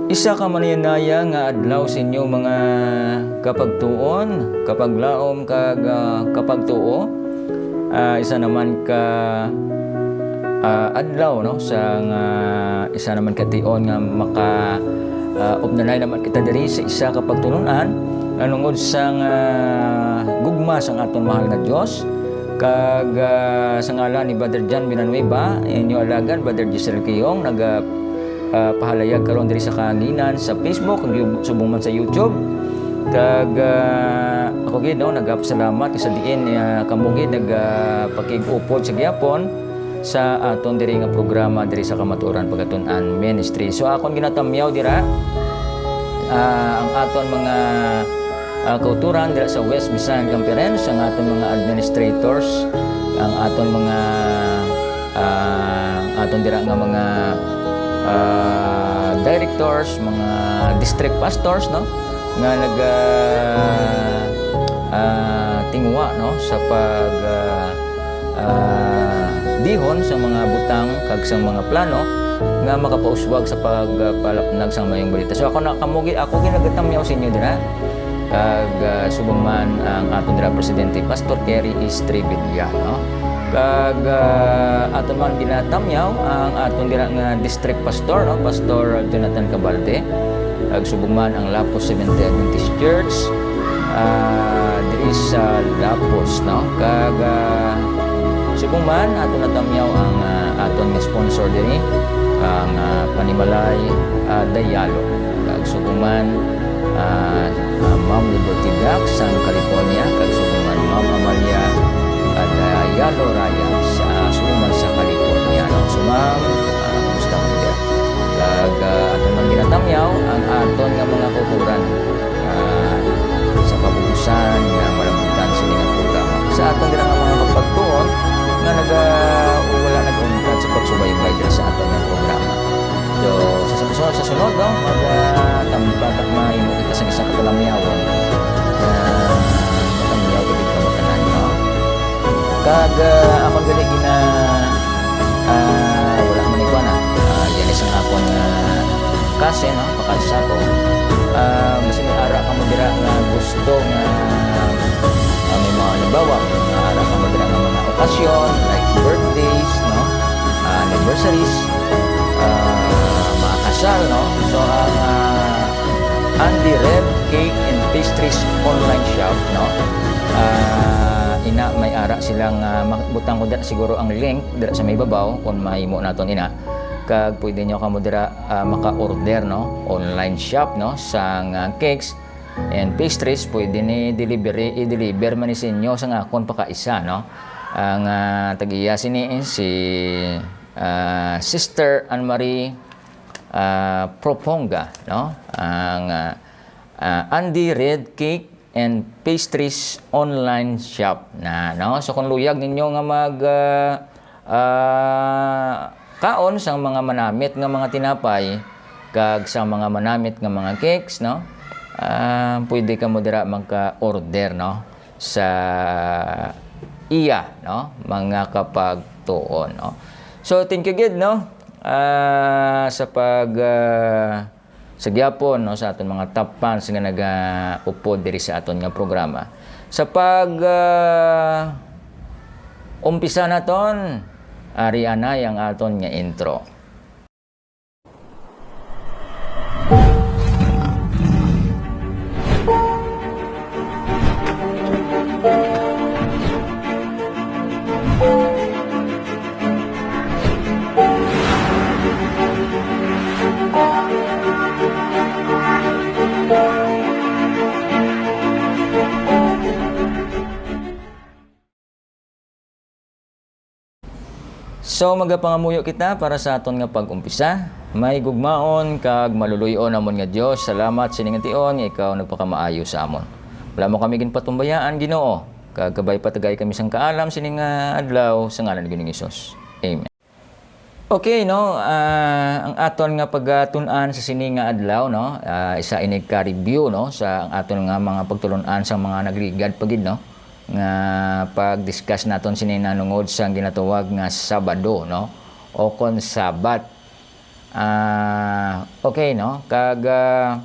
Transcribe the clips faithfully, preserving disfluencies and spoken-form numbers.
Isa ka manayunaya nga adlaw sa inyo, mga kapagtuon, kapaglaom, kag, ah, kapagtuo. Ah, isa naman ka, ah, adlaw, no, sa nga, isa naman ka tion nga maka, ah, updanay naman kita diri sa isa ka pagtulun-an nga nungod sang, ah, gugma sang aton mahal nga Dios. Kag, ah, sa ngalan ni Brother John Villanueva, inyo alagad, Brother Giselle Kiyong, naga, ah, pahalayag karon diri sa kahanginan sa Facebook, ug yu-, subong man sa YouTube. Kag, ah, ako gid, no, nagapasalamat sa diin, ah, kamo gid nag, ah, pakig-upod sa gihapon sa aton diri nga programa diri sa Kamatuoran Pagatun-an Ministry. So, akon ginatamyaw dira, ah, ang aton mga, ah, kauturan dira sa West Visayan Conference, ang aton mga administrators, ang aton mga, ah, ang aton dira nga mga, ah, directors, mga district pastors, no, nga nag, ah, ah, tinguha, no, sa pag, ah, ah, dihon sa mga butang kag sa mga plano nga makapauswag sa pagpalapnag sang maayong balita. So, ako na, kamo gi-, ako ginatamyaw sa inyo dira. Kag, ah, subong man ang aton dira presidente, Pastor Kerry Estrevilla, no? Kag, ah, aton man ginatamyaw ang aton dira nga district pastor, no? Pastor Jonathan Cabalde. Kag subong man ang Lapus Seventh-day Adventist Church, ah, diri sa Lapus, no? Kag, ah, subong man, aton natamyaw ang, ah, aton nga sponsor diri, ang, ah, Panimalay, ah, Dialogue. Kag subong man, ah, ah, Ma'am Liberty Black sang California, kag subong man Ma'am Amalia, ah, Dialo Raya sa, ah, subong man sa California, no? So, ma'am, ah, kumusta mo dira? Kag, ah, aton man ginatamyaw ang aton nga mga kauturan, ah, sa kabuusan nga malambutan sini nga programa. Sa aton dira nga mga kapagtuon nga naga-, wala nag-untat sa pagsubaybay dira sa aton nga programa. So, sa, sa, sa, sa sunod, no, mag, ah, tambata, mahimo kita sa isa ka talamyawon nga matamyaw gid kamo tanan, no? Kag, ah, akon gali gina-, ah, wala man ikuan, ah. Ah, yan isang akon, ah, cousin, no, pakalsa ko. Ah, basi may ara kamo dira nga gusto nga, ah, may mga, halimbawa, may mga ara kamo dira nga mga okasyon, like birthdays, no, ah, anniversaries, ah, mga kasal, no. So, ang, ah, Andy Red Cake and Pastries online shop, no. Ah, ina, may ara silang, ah, ma-, butang ko dira siguro ang link dira sa may babaw kung mahimo naton ina. Kag pwede nyo kamo dira, ah, maka-order, no, online shop, no, sang, ah, cakes and pastries. Pwede ni delivery, i-deliver man ni sa inyo sang akon pakaisa, no. Ang, ah, tag-iya sini si, ah, Sister Anne Marie, ah, Proponga, no. Ang, ah, ah, Andy Red Cake and Pastries online shop na, no? So, kung luyag ninyo nga mag, ah, ah, kaon sang mga manamit nga mga tinapay kag sa mga manamit nga mga cakes, no? Ah, pwede kamo dira magka-order, no? Sa iya, no? Mga kapagtuon, no? So, thank you gid, no? Ah, sa pag, ah, sa gyapon, no, sa aton mga top fans nga nagaupod diri sa aton nga programa. Sa pag, ah, umpisa naton, ari anay ang aton nga intro. So, magapangamuyo kita para sa aton nga pag-umpisa. May gugmaon kag maluluy-on amon nga Dios, salamat sini nga tion nga ikaw nagpakamaayo sa amon. Wala mo kami ginpatumbayaan, Ginoo, kag kabay patagay kami sang kaalam sini nga adlaw, sa ngalan ni Ginoong Hesus. Amen. Okay, no, ah, ang aton nga pagatun-an sa sini nga adlaw, no, ah, isa ini ka review, no, sa ang aton nga mga pagtulon-an sa mga nagligad pa gid, no, nga pag-discuss naton sini nanungod sa ginatawag nga Sabado, no, o kon Sabat. Ah, okay, no? Kag, ah,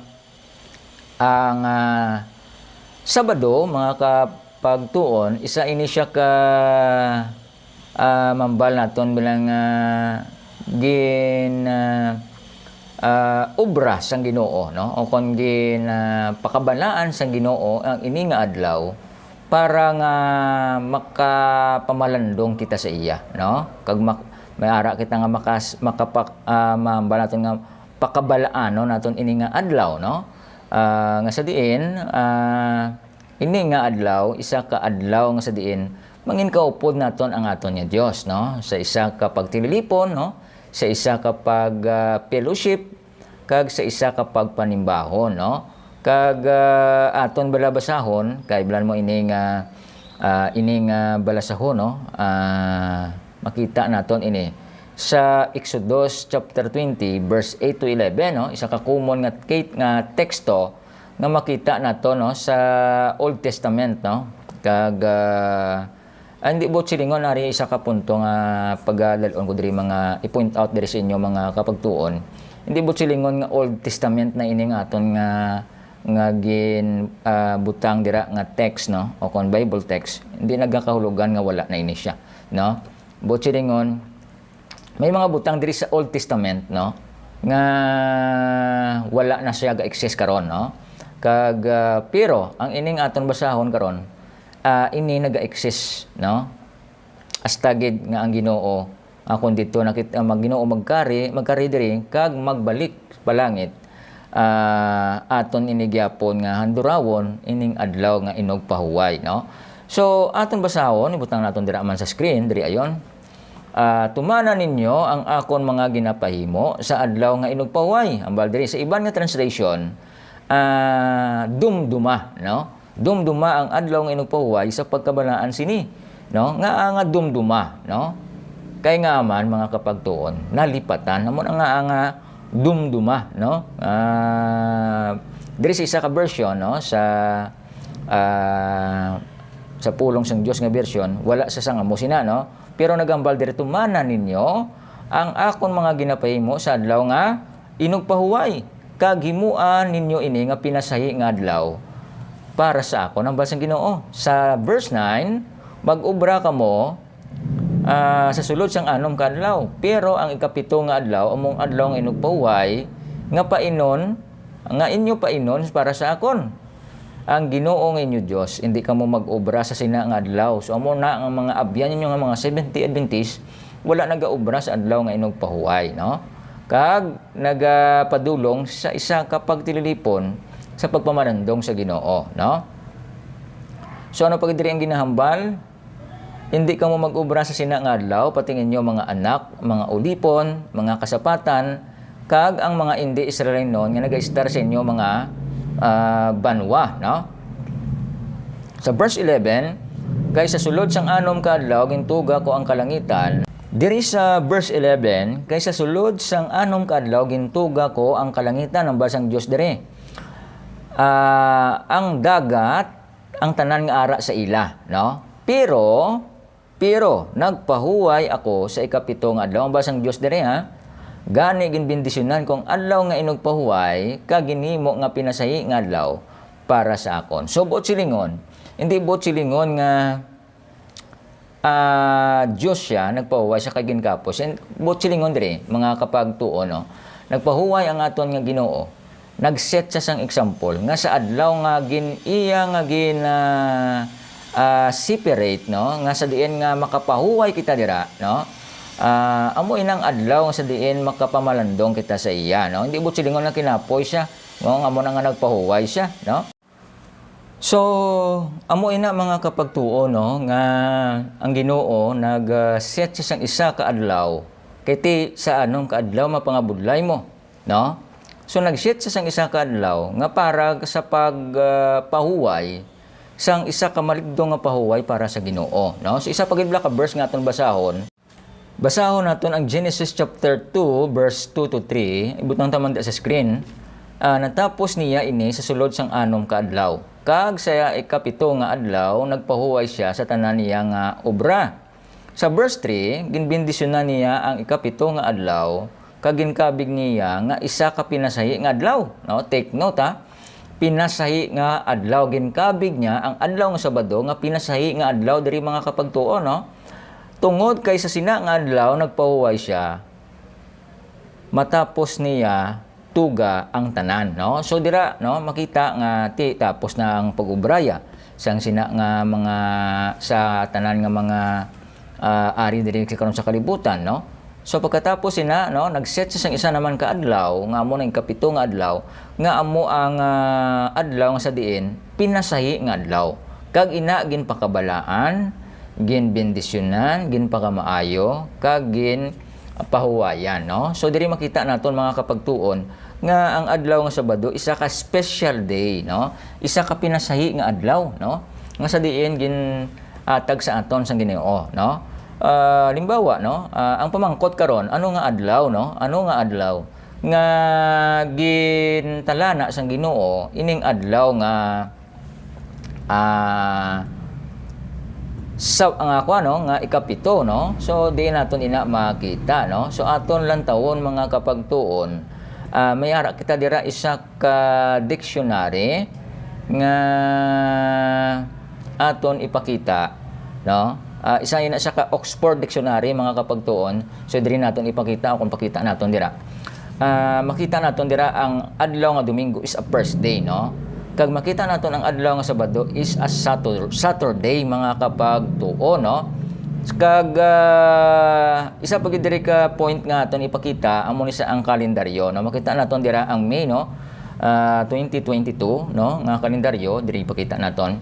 ang, ah, Sabado, mga kapagtuon, isa ini siya ka, ah, mambal naton bilang, ah, gin, ah, ah, obra sang Ginoo, no? O kon gin, ah, pakabalaan sang Ginoo ang ini nga adlaw para nga makapamalandong kita sa iya, no? Kag mak-, may ara kita nga makas-, makapak-, ah, mambal naton nga pakabalaanon naton ini nga adlaw, no? Ah, nga sa diin, ah, ini nga adlaw, isa ka adlaw nga sa diin manginkaupod naton ang aton nga Dios, no? Sa isa ka pagtililipon, no? Sa isa ka pag, ah, fellowship, kag sa isa ka pagpanimbahon, no? Kag, ah, aton bala basahon, kay bilan mo ini nga, ah, ini nga balasahon, no? Ah, makita naton ini sa Exodus chapter twenty, verse eight to eleven, no? Isa ka common nga Kate nga teksto nga makita nato, no, sa Old Testament, no? Kag, ah, ah, hindi buot silingon, ari isa ka punto nga pagadalon ko diri, mga i-point out diri sa inyo, mga kapagtuon. Hindi buot silingon nga Old Testament na ini nga aton nga, nga gin, ah, butang dira nga text, no? O kon Bible text, hindi nagakahulugan nga wala na ini siya, no? Buot silingon, may mga butang diri sa Old Testament, no, nga wala na siya ga-exist karon, no? Kag, ah, pero ang ining aton basahon karon, ah, ini naga-exist, no? Hasta gid nga ang Ginoo, ah, kun didto na kit-, ah, mag-, Ginoo magkari, magkari diri kag magbalik pa langit, ah, aton ini gyapon nga handurawon ining adlaw nga inugpahuway, no? So, aton basahon, ibutang naton dira man sa screen, diri ayon. Ah, tumana ninyo ang akon mga ginapahimo sa adlaw nga inugpahuway. Ambal diri sa iban nga translation, ah, dumduma, no? Dumduma ang adlaw nga inugpahuway sa pagkabalaan sini, no? Nga, ah, nga dumduma, no? Kay nga man, mga kapagtuon, nalipatan. Amo na nga, ah, nga dumduma, no? Ah, diri sa isa ka version, no, sa, ah, sa Pulong sang Dios nga version, wala sa sangamo sina, no? Pero nagambal diri, tumana ninyo ang akon mga ginapahimo sa adlaw nga inugpahuway, kag himoa ninyo ini nga pinasahi nga adlaw para sa akon, ang basang Ginoo. Sa verse nine, mag-obra kamo, ah, sa sulod sang anom ka adlaw, pero ang ikapito nga adlaw, among adlaw nga inugpahuway, nga painon, nga inyo painon para sa akon. Ang Ginoo nga inyo Dios, indi kamo mag-obra sa sina nga adlaw. So, amo na ang mga abyan ninyo nga mga Seventh-day Adventist, wala nagaobra sa adlaw nga inugpahuway, no? Kag nagapadulong sa isa ka pagtililipon sa pagpamalandong sa Ginoo, no? So, ano pa gid diri ang ginahambal? Indi kamo mag-obra sa sina nga adlaw, pati ang inyo mga anak, mga ulipon, mga kasapatan, kag ang mga indi Israelinon nga nagaistar sa inyo mga, ah, banwa, no? Sa verse eleven, "Kay sa sulod sang anom ka adlaw gintuga ko ang kalangitan." Diri sa verse eleven, "Kay sa sulod sang anom ka adlaw gintuga ko ang kalangitan," ang basang Dios diri. Ah, ang dagat, ang tanan nga ara sa ila, no? Pero, pero nagpahuway ako sa ikapito nga adlaw. Ang basang Dios diri, ha? "Gani ginbendisyonan ko ang adlaw nga inugpahuway, kag ginhimo nga pinasahi nga adlaw para sa akon." So, buot silingon, hindi buot silingon nga, ah, Dios siya, nagpahuway siya kag ginkapos. And buot silingon diri, mga kapagtuo, no? Nagpahuway ang aton nga Ginoo. Nag-set siya sang example nga sa adlaw nga gin-, iya nga gin-, ah, ah, separate, no, nga sa diin nga makapahuway kita dira, no? Ah, amo inang adlaw nga sa diin makapamalandong kita sa iya, no? Hindi buot silingon nga kinapoy siya, no, nga amo na nga nagpahuway siya, no? So, amo ina, mga kapagtuo, no, nga ang Ginoo nag, ah, set siya sang isa ka adlaw. Kay ti sa anom ka adlaw mapangabudlay mo, no? So, nag-set siya sang isa ka adlaw nga para sa pag, ah, pahuway, sang isa ka maligdo nga pahuway para sa Ginoo, no? So, isa pa gid bala ka verse nga aton basahon. Basahon naton ang Genesis chapter two, verse two to three. Ibutang ta man sa screen. Ah, "Natapos niya ini sa sulod sang anom ka adlaw, kag sa ikapito nga adlaw nagpahuway siya sa tanan niya nga obra." Sa verse three, "Ginbendisyonan niya ang ikapito nga adlaw, kag ginkabig niya nga isa ka pinasahi nga adlaw, no? Take note, ha. Pinasahi nga adlaw, ginkabig niya ang adlaw nga Sabado nga pinasahi nga adlaw diri, mga kapagtuon, no? Tungod kay sa sina nga adlaw nagpahuway sia, matapos niya tuga ang tanan, no? So dira, no, makita nga ti tapos na ang pag-obraya sang sina nga mga, sa tanan nga mga, ah, ari diri sa karon sa kalibutan, no? So pagkatapos sina, no, nag-set siya sang isa naman ka adlaw, nga amo na ang kapito nga adlaw, nga amo ang, ah, adlaw nga sa diin pinasahi nga adlaw. Kag ina ginpakabalaan, ginbendisyonan, ginpakamaayo, kag ginpahuwayan, no? So diri makita naton, mga kapagtuon, nga ang adlaw nga Sabado isa ka special day, no? Isa ka pinasahi nga adlaw, no? Nga sa diin gin-atag sa aton sang Ginoo, no? Ah, limbawa, no? Ah, ang pamangkot karon, ano nga adlaw, no? Ano nga adlaw nga gintalana sang Ginoo ining adlaw nga, ah, sa, nga kuwan, no, nga ikapito, no? So, di naton ina makita, no? So, aton lantawon, mga kapagtuon, ah, may ara kita dira isa ka dictionary nga aton ipakita, no? Ah, isa ina siya ka Oxford Dictionary, mga kapagtuon. So, diri naton ipakita, kung pakita naton dira. Ah, makita naton dira ang adlaw nga Domingo is a first day, no? Kag makita naton ang adlaw nga Sabado is a Satur-, Saturday, mga kapagtuon, no? Kag, ah, isa pa gid diri ka point nga aton ipakita, amo ni sa ang kalendaryo, no? Makita naton dira ang May, no? Ah, twenty twenty-two, no? Nga kalendaryo, diri ipakita naton.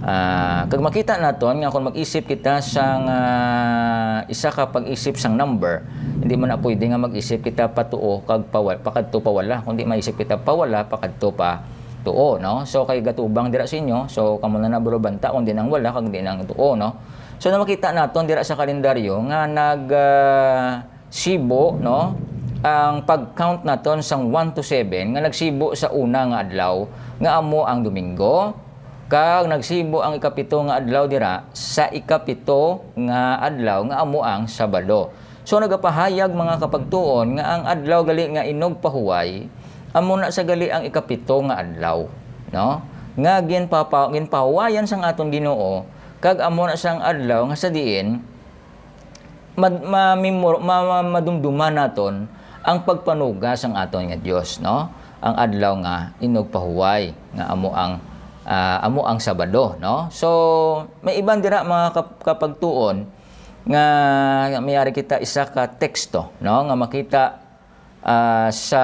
Ah, kag makita naton nga kung mag-isip kita sang, ah, isa ka pag-isip sang number, hindi man na pwede nga mag-isip kita pa tuo kag pa wa-, pakadto pa wala, kundi maisip kita pa wala pakadto pa tuo, no? So, kay gatubang dira sa inyo, so, kamo na nabalubanta kung di nang wala kag di nang tuo, no? So, na makita naton dira sa kalendaryo nga nag, ah, sibo, no? Ang pag-count naton sang one to seven nga nagsibo sa una nga adlaw nga amo ang Domingo, kag nagsibo ang ikapito nga adlaw dira sa ikapito nga adlaw nga amo ang Sabado. So, nagapahayag, mga kapagtuon, nga ang adlaw gali nga inugpahuway amo na sa gali ang ikapito nga adlaw, no? Nga ginpapa-, ginpahuwayan sang aton Ginoo, kag amo na sang adlaw nga sa diin mad-, ma-, memor-, ma-, ma-, madumduman naton ang pagpanuga sang aton nga Dios, no? Ang adlaw nga inugpahuway nga amo ang, ah, amo ang Sabado, no? So, may iban dira, mga kap-, kapagtuon, nga may ari kita isa ka teksto, no, nga makita, ah, sa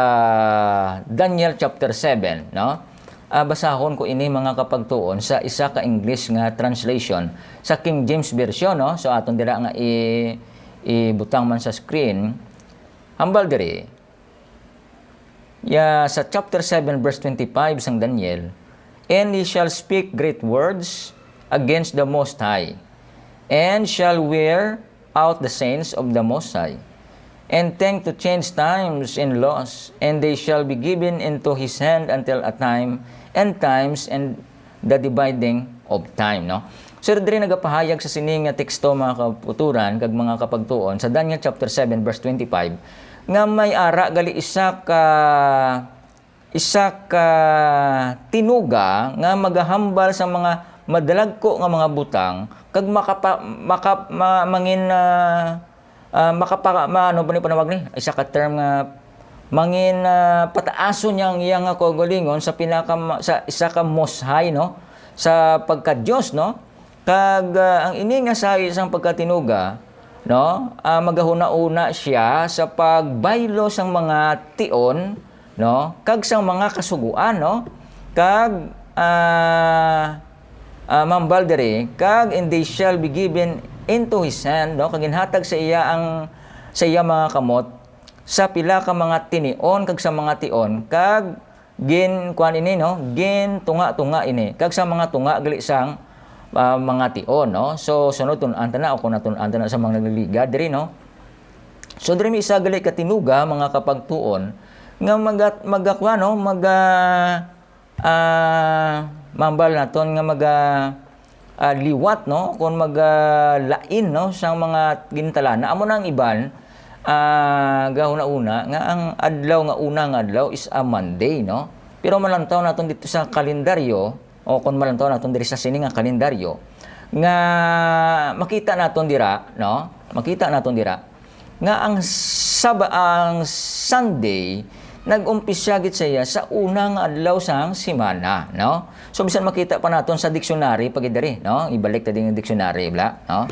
Daniel chapter seven, no? Ah, basahon ko ini, mga kapagtuon, sa isa ka English nga translation sa King James Version, no? So, aton dira nga i-, ibutang man sa screen. Hambal diri, ya, sa chapter seven, verse twenty-five sang Daniel, "And he shall speak great words against the Most High, and shall wear out the saints of the Most High, and think to change times and laws, and they shall be given into his hand until a time, and times, and the dividing of time," no? So, diri nagapahayag sa sini nga teksto, mga kaputuran kag mga kapagtuon, sa Daniel chapter seven, verse twenty-five, nga may ara gali isa ka, isa ka tinuga nga magahambal sa mga madalagko nga mga butang, kag makapa-, maka-, ma-, mangin-, ah, ah, makapa-, ma-, ano ba ni panawag ni? Isa ka term nga mangin, ah, pataason niya ang iya nga kaugalingon sa pinaka ma-, sa isa ka Most High, no? Sa pagka-Dios, no? Kag, ah, ang ini nga sahi sang pagkatinuga, no? Ah, magahuna-una siya sa pagbaylo sang mga tion, no? Kag sang mga kasugoan, no? Kag, ah, ah, mambal diri, kag, "And they shall be given into his hand," no? Kag ginhatag sa iya ang, sa iya mga kamot, sa pila ka mga tinion kag sa mga tion, kag gin-, kuan ini, no? Gintunga-tunga ini, kag sa mga tunga gali sang, ah, mga tion, no? So, sunod tun-an ta na, o kung natun-an ta na sa mga nagliligad diri, no? So, diri may isa gali ka tinuga, mga kapagtuon, nga maga-, magakuan, no? Maga-, ah, mambal naton nga maga-, ah, liwat, no? Kung maga-, lain, no? Sang mga gintalana. Amo na ang iban, Ah, gahuna-una nga ang adlaw nga una nga adlaw is a Monday, no? Pero malantaw naton dito sa kalendaryo, o kung malantaw naton diri sa sini nga kalendaryo, nga makita naton dira, no? Makita naton dira nga ang Saba-, ang Sunday nag-umpisa gid siya sa una nga adlaw sang semana, no? So, bisan makita pa naton sa dictionary, pag diri, no? Ibalik ta din ang dictionary, bla, no?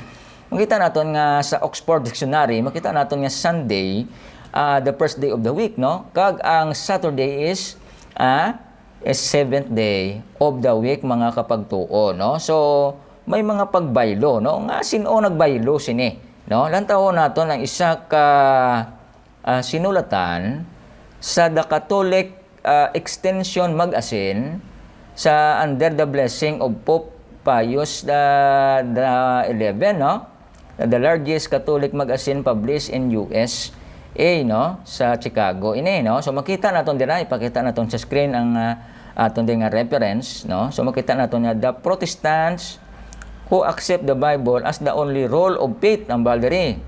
Makita naton nga sa Oxford Dictionary, makita naton nga Sunday, ah, the first day of the week, no? Kag ang Saturday is, ah, is seventh day of the week, mga kapagtuo, no? So, may mga pagbaylo, no? Nga sin-o nagbaylo sini, no? Lantawon naton ang isa ka, ah, sinulatan sa The Catholic, ah, Extension Magazine sa Under the Blessing of Pope Pius the, the eleven, no? The largest Catholic magazine published in U S A, no? Sa Chicago ini, no? So, makita naton dira, ipakita naton sa screen ang, ah, aton din nga reference, no? So, makita naton nga the Protestants who accept the Bible as the only rule of faith, ang bal diri.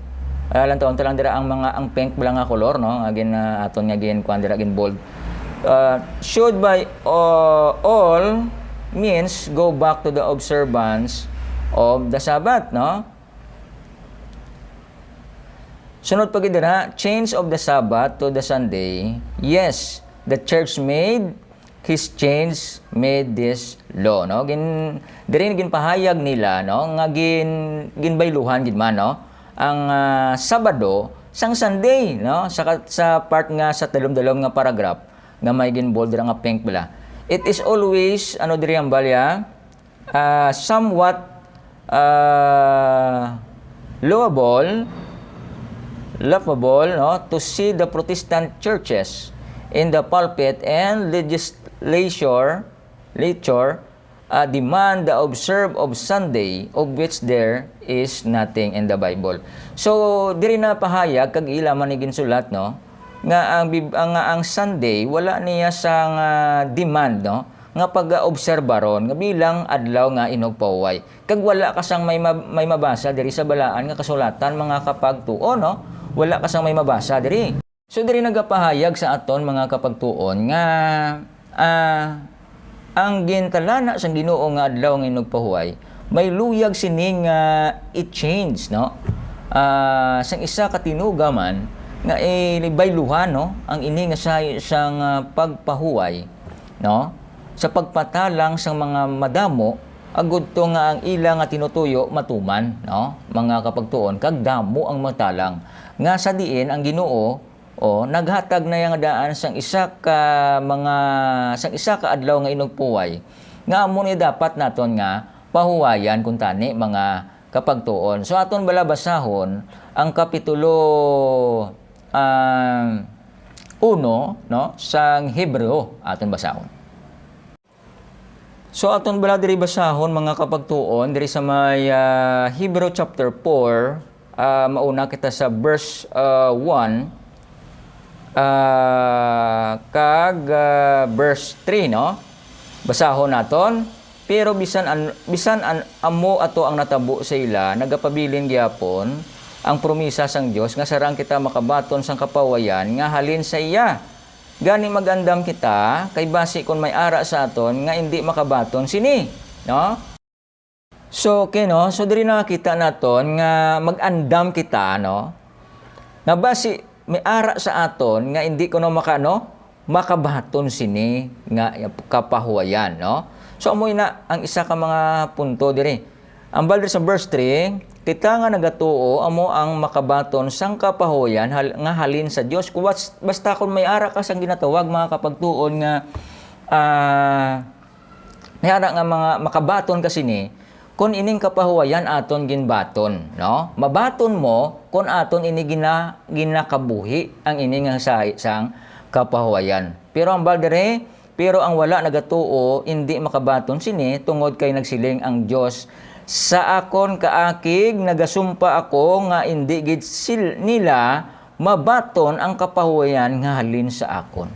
Ah, lantawon ta lang dira ang mga, ang pink bala nga kolor, no? Nga gin, ah, aton nga gin, kuwan dira, gin bold. Ah, should by, uh, all means go back to the observance of the Sabbath, no? Sunod pa gid dira, change of the Sabbath to the Sunday. Yes, the church made his change, made this law, no? Gin-, diri ginpahayag nila, no, nga gin-, ginbayluhan gid man, no, ang, ah, Sabado sang Sunday, no? Sa ka-, sa part nga sa talom-talom nga paragraph nga may gin-bold dira nga pink bala. It is always, ano diri ang balya? Ah, somewhat, ah, laughable, laughable, no, to see the Protestant churches in the pulpit and legislature, lature, ah, demand the observe of Sunday, of which there is nothing in the Bible. So, diri na pahayag kag ila man ni ginsulat, no, nga ang Bib-, nga ang Sunday wala niya sang, ah, demand, no, nga pag-obserbaron nga bilang adlaw nga inugpahuway. Kag wala ka sang may ma-, may mabasa diri sa balaan nga kasulatan, mga kapagtuon, no? Wala ka sang may mabasa diri. So, diri nagapahayag sa aton, mga kapagtuon, nga, ah, ang gintalana sang Ginoo nga adlaw nga inugpahuway, may luyag sini nga i-change, no? Ah, sang isa ka tinuga man nga ibayluhan, no, ang ini nga sayo sang, ah, pagpahuway, no, sa pagpatalang sang mga madamo, agud to nga ang ila nga tinutuyo matuman, no, mga kapagtuon, kag damo ang matalang, nga sa diin ang Ginoo, o, naghatag na iya nga daan sang isa ka mga, sang isa ka adlaw nga inugpuway, nga amo ni dapat naton nga pahuwayan kuntani, mga kapagtuon. So, aton bala basahon ang kapitulo, ah, uno, no, sang Hebreo. Aton basahon. So, aton bala diri basahon, mga kapagtuon, diri sa may, ah, Hebreo chapter four, ah, mauna kita sa verse, ah, one, ah, kag, ah, verse three, no? Basahon naton. Pero bisan an-, bisan an-, amo ato ang natabo sa ila, nagapabilin gyapon ang promisa sang Dios nga sarang kita makabaton sang kapahuwayan nga halin sa iya. Gani, mag-andam kita, kay basi kon may ara sa aton nga indi makabaton sini, no? So, okay, no? So, diri nakita naton nga mag-andam kita, no? Nga basi may ara sa aton nga indi kuno maka-, no? Makabaton sini nga kapahuwayan, no? So, amo ina ang isa ka mga punto diri. Ang bal diri sa verse three, kita nga nagatuo amo ang makabaton sang kapahuwayan hal-, nga halin sa Dios. Kuwas-, basta kon may ara ka sang ginatawag, mga kapagtuon, nga, ah, may ara nga mga makabaton ka sini, kon ining kapahuwayan aton ginbaton, no? Mabaton mo kon aton ini gina-, ginakabuhi ang ini nga sa-, sang kapahuwayan. Pero ang bal diri, pero ang wala nagatuo indi makabaton sini, tungod kay nagsiling ang Dios, "Sa akon kaakig nagasumpa ako nga indi gid sil-, nila mabaton ang kapahuwayan nga halin sa akon."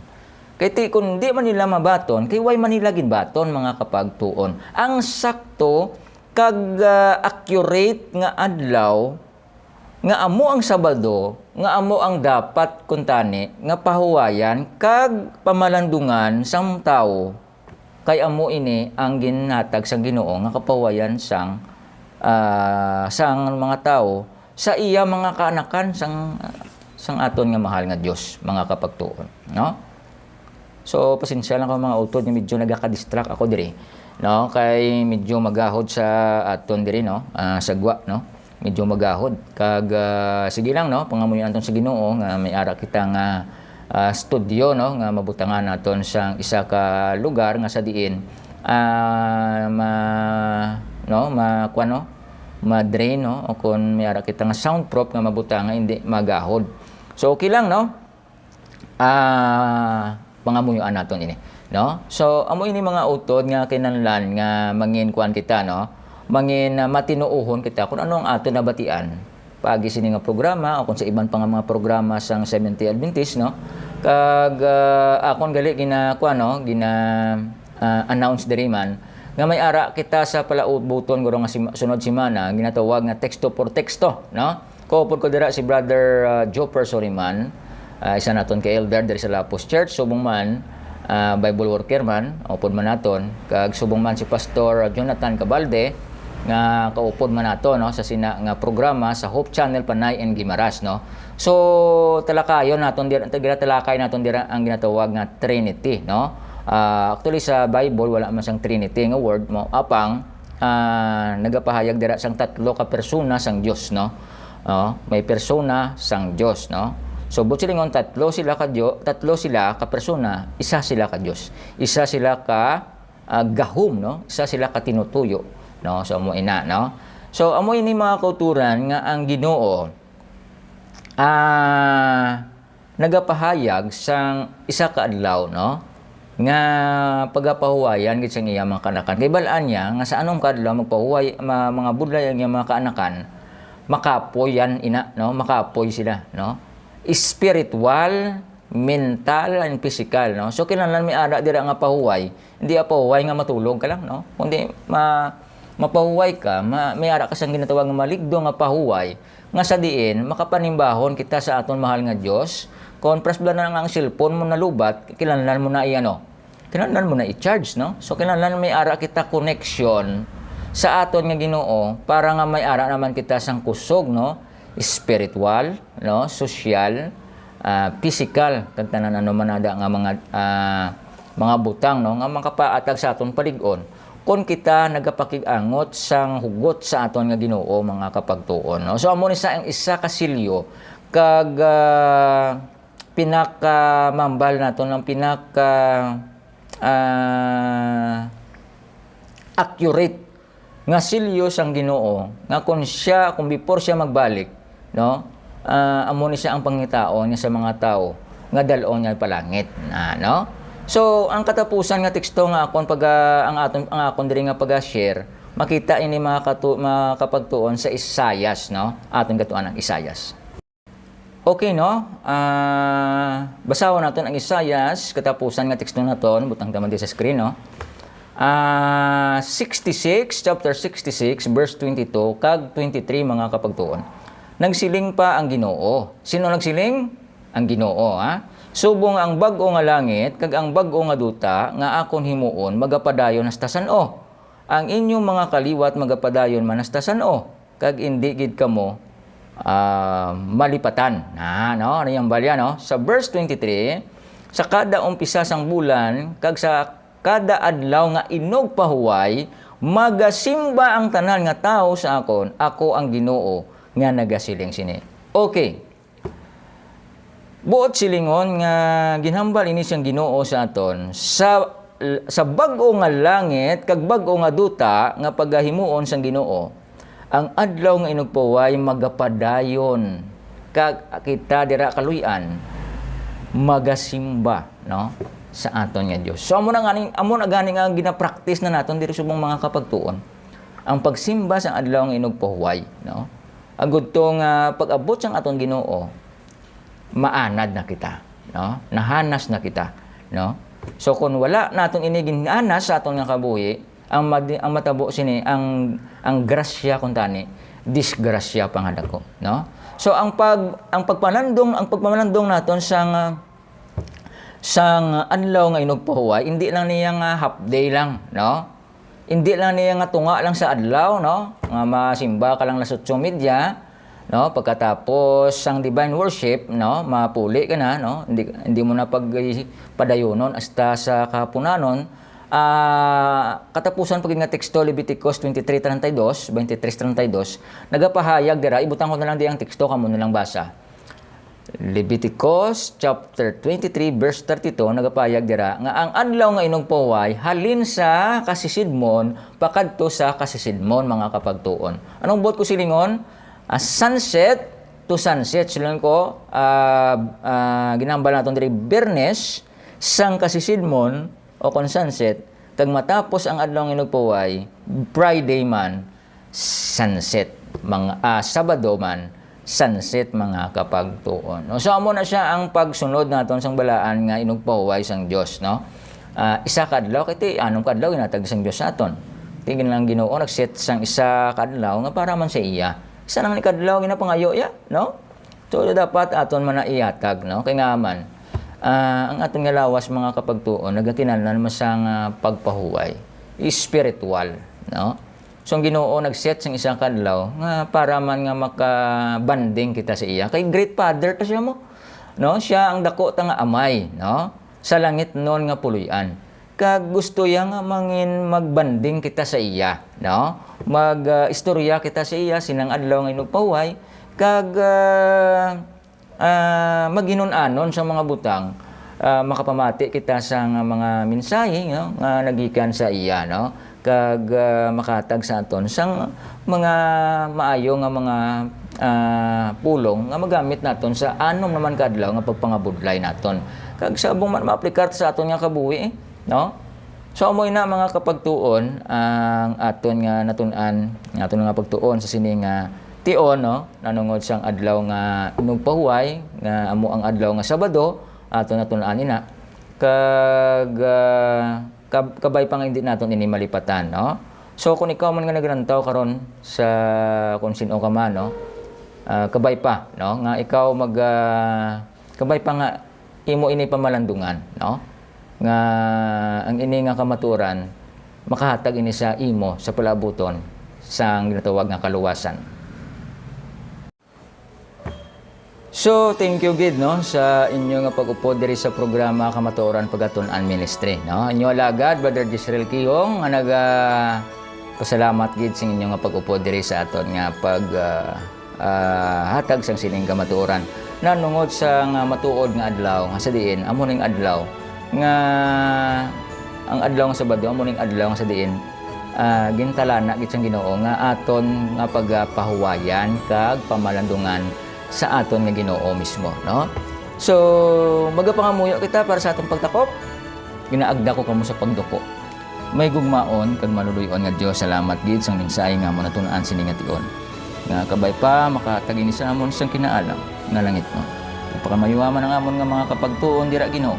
Kay ti, kon di man nila mabaton, kay why man nila ginbaton, mga kapagtuon? Ang sakto kag, ah, accurate nga adlaw nga amo ang Sabado, nga amo ang dapat kuntani nga pahuwayan kag pamalandungan sang tawo, kay amo ini ang ginhatag sang Ginoo nga kapahuwayan sang, ah, sang mga tawo sa iya mga kaanakan, sang, sang aton nga mahal nga Dios, mga kapagtuon, no? So, pasensya lang ko, mga utod, nga medyo nagaka-distract ako diri, no? Kay medyo magahod sa aton diri, no? Ah, sa gwa, no? Medyo magahod. Kag, ah, sige lang, no? Pangamuyon naton sa Ginoo nga may ara kita nga, ah, studio, no? Nga mabutangan naton sang isa ka lugar nga sa diin, ah, ma-, no? Ma-, kuwan, no? Ma-drain, no? O kung may ara kita nga soundproof nga mabutangan, hindi magahod. So, okay lang, no? Ah, pangamuyoan naton ini, no? So, amo ini, mga utod, nga kinahanglan nga mangin kuan kita, no? Mangin, ah, matinuohon kita kung ano ang aton nabatian paagi sini nga programa o kung sa iban pa nga mga programa sang Seventh-day Adventist, no? Kag, ah, akon gali gina-, kuan, no? Gina-, ah, announce diri man nga may ara kita sa palaubuton guro nga sim-, sunod semana, ginatawag nga teksto por teksto, no? Kaupod ko dira si Brother, ah, Joper Soriman, ah, isa naton ka elder diri sa Lapus Church, subong man, ah, Bible worker man, upod man naton, kag subong man si Pastor Jonathan Cabalde, nga kaupod man nato, no, sa sina nga programa sa Hope Channel, Panay and Guimaras, no. So, talakayon naton dira, ginatalakay naton dira ang ginatawag nga Trinity, no. Ah, actually, sa Bible, wala man sang Trinity nga word, mo, apang, ah, nagapahayag dira sang tatlo ka persona sang Dios, no? Oh, may persona sang Dios, no? So, buot silingon, tatlo sila ka Dio-, tatlo sila ka persona, isa sila ka Dios. Isa sila ka, ah, gahom, no? Isa sila ka tinutuyo, no? So, amo ina, no? So, amo ini, mga kauturan, nga ang Ginoo, ah, nagapahayag sang isa ka adlaw, no, nga pagapahuwayan gid sang iya mga kaanakan. Kay bal-an niya nga sa anom ka adlaw magpahuway, ma-, mga budlay ang iyang mga kaanakan, makapoy yan ina, no, makapoy sila, no, spiritual, mental, and physical, no. So, kinahanglan may ara dira nga pahuway, hindi ang pahuway nga matulog ka lang, no, kundi ma-, mapahuway ka, ma-, may ara ka sang ginatawag nga maligdo nga pahuway, nga sa diin makapanimbahon kita sa aton mahal nga Dios. Kon presblan na nga ang cellphone mo nalubat, kinahanglan mo na i-ano? Kinahanglan mo na i-charge, no? So, kinahanglan may ara kita connection sa aton nga Ginoo para nga may ara naman kita sang kusog, no? Spiritual, no? Sosyal, ah, pisikal, kag tanan ano man ada nga mga, ah, mga butang, no, nga makapaatag sa aton palig-on kon kita nagapakig-angot sang hugot sa aton nga Ginoo, mga kapagtuon, no? So, amo ni sa ang isa ka silyo kag, ah, pinakamambal naton, ang pinaka, ah, accurate nga silyo sang Ginoo, nga kon siya, kon before siya magbalik, no, ah, amo ni siya ang pangitaon niya sa mga tawo nga dal-on niya palangit, na, no? So, ang katapusan nga teksto nga akon pag-, ah, ang aton, ang akon diri nga pag-share, makita ini, mga katu-, mga kapagtuon, sa Isaias, no? Aton katuan ang Isaias. Okay, no? Ah, basahon naton ang Isaias, katapusan nga teksto naton, butang ta man di sa screen, no? Ah, sixty-six, chapter sixty-six, verse twenty-two kag twenty-three, mga kapagtuon. Nagsiling pa ang Ginoo. Sino nagsiling? Ang Ginoo, ha? Subong ang bag-o nga langit kag ang bag-o nga duta nga akon himuon magapadayon hasta san-o. Ang inyong mga kaliwat magapadayon man hasta san-o, kag indi gid kamo, ah, malipatan. Na, no? Ano yung balya, no? Sa verse twenty-three, "Sa kada umpisa sang bulan, kag sa kada adlaw nga inugpahuway, magasimba ang tanan nga tawo sa akon. Ako ang Ginoo nga nagasiling sini." Okay. Buot silingon nga ginhambal ini sang Ginoo sa aton, sa, sa bag-o nga langit kag bag-o nga duta nga pagahimuon sang Ginoo, ang adlaw nga inugpahuway magapadayon, kag kita dira kaluy-an magasimba, no, sa aton nga Dios. So, amo na gani, amo na gani nga ginapractice na naton diri subong mga kapagtuon, ang pagsimba sa adlaw nga inugpahuway, no? Agud to nga pag-abot sang aton Ginoo, maanad na kita, no? Nahanas na kita, no? So, kung wala naton ini ginanas sa aton nga kabuhi, ang madi-, ang matabo sini, ang, ang grasya kuntani, disgrasya pa nga dako, no? So, ang pag-, ang pagpanandong, ang pagpamanandong naton sang, ah, sang adlaw nga inugpahuway, hindi lang niya nga half day lang, no? Hindi lang niya nga tunga lang sa adlaw, no? Nga masimba ka lang alas otso medya, no? Pagkatapos sang divine worship, no? Mapuli ka na, no? Hindi, hindi mo na pag-, padayonon hasta sa kahapunanon. Ah, katapusan pa gid nga teksto, Leviticus twenty-three thirty-two, twenty-three thirty-two, nagapahayag dira, ibutang ko na lang di ang teksto, kamo na lang basa. Leviticus chapter twenty-three, verse thirty-two, nagapahayag dira nga ang adlaw nga inugpahuway halin sa kasisidmon pakadto sa kasisidmon, mga kapagtuon. Anong buot ko silingon? Ah, sunset to sunset. Silingon ko, ah, ah, ginhambal naton diri, Biyernes sang kasisidmon o kon sunset, kag matapos ang adlaw nga inugpahuway, Friday man, sunset, mga, ah, Sabado man, sunset, mga kapagtuon. No? So, amo na siya ang pagsunod naton sang balaan nga inugpahuway sang Dios, no? Ah, isa ka adlaw, kay ti anom ka adlaw ginatag sang Dios sa aton. Ti gin-, ang Ginoo nag-set sang isa ka adlaw nga para man sa iya. Isa lang ni ka adlaw ginapangayo iya, no? So, dapat aton man na ihatag, no? Kay nga man, ah, ang aton nga lawas, mga kapagtuon, nagakinahanglan man sang, ah, pagpahuway, espiritual, no? So, ang Ginoo nag-set sang isa ka adlaw nga para man nga maka-bonding kita sa iya. Kay great father ta siya mo, no? Siya ang dako ta nga amay, no? Sa langitnon nga puloy-an. Kag gusto iya nga mangin-, magbanding kita sa iya, no? Mag, ah, istorya kita sa iya sinang adlaw nga inugpahuway, kag, ah, ah, maghinun-anon sa mga butang, ah, makapamati kita sa nga mga mensahe, no, nga nagikan sa iya, no? Kag, ah, makahatag sa aton sang mga maayo nga mga, ah, pulong nga magamit naton sa anom naman ka adlaw nga pagpangabudlay naton. Kag sa ubos man maaplikar sa aton nga kabuhi, eh, no? So, amo ina, mga kapagtuon, ang aton nga natun-an, ang aton nga pagtuon sa sini nga tion, no? Nanungod sang adlaw nga inugpahuway, nga amo ang adlaw nga Sabado, aton natun-an ina. Kag, ah, kab-, kabay pa nga hindi naton ini malipatan, no? So, kung ikaw man nga naglantaw karon sa kung sin-o ka man, no? Ah, kabay pa, no? Nga ikaw mag, ah, kabay pa nga imo ini pamalandungan, no? Nga ang ini nga kamatuoran makahatag ini sa imo sa palaabuton sang ginatawag nga kaluwasan. So, thank you gid, no, sa inyo nga pag-upod diri sa programa Kamatuoran Pagatun-an Ministry, no? Inyo alagad, Brother Jezreel Kihong, nga naga-, pasalamat gid sa inyo nga pag-upod diri sa aton nga pag, ah, ah, hatag sang sining kamatuoran. Nanungod sa nga matuod nga adlaw, nga sa diin, amo ning adlaw nga, ang adlaw nga Sabado, amo ning adlaw nga sa diin, ah, gintalana gid sang Ginoo nga aton nga pagapahuwayan kag pamalandungan sa aton nga Ginoo mismo, no? So, magapangamuyo kita para sa atong pagtakop. Ginaagda ko kamo sa pagduko. May gugmaon kag maluloy-on nga Dios, salamat gid sang mensahe nga amo natun-an sini nga tion, nga kabay pa makahatag ini sa amon sang kinaalam nga langitnon. Ipakamaayuha man ang amon nga mga kapagtuon dira, Ginoo,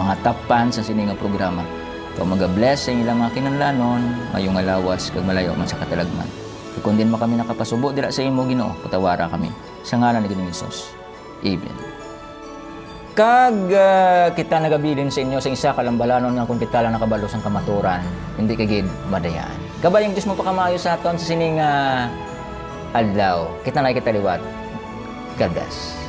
mga taphan sa sini nga programa. Ikaw maga-bless sa ilang mga kinahanglanon, maayo nga lawas, kag malayo man sa katalagman. Kag kon diin man kami nakapasubo dira sa imo, Ginoo, patawara kami. Sa ngalan ni Ginoong Jesus. Amen. Kag, ah, kita nagabilin sa inyo sa isa ka lambalanon nga kon kita lang nakabalo sang kamaturan, hindi ka gid madayaan. Kabay ang Dios mo pakamaayo sa aton sa sining, ah, adlaw. Kita na kita liwat. God bless.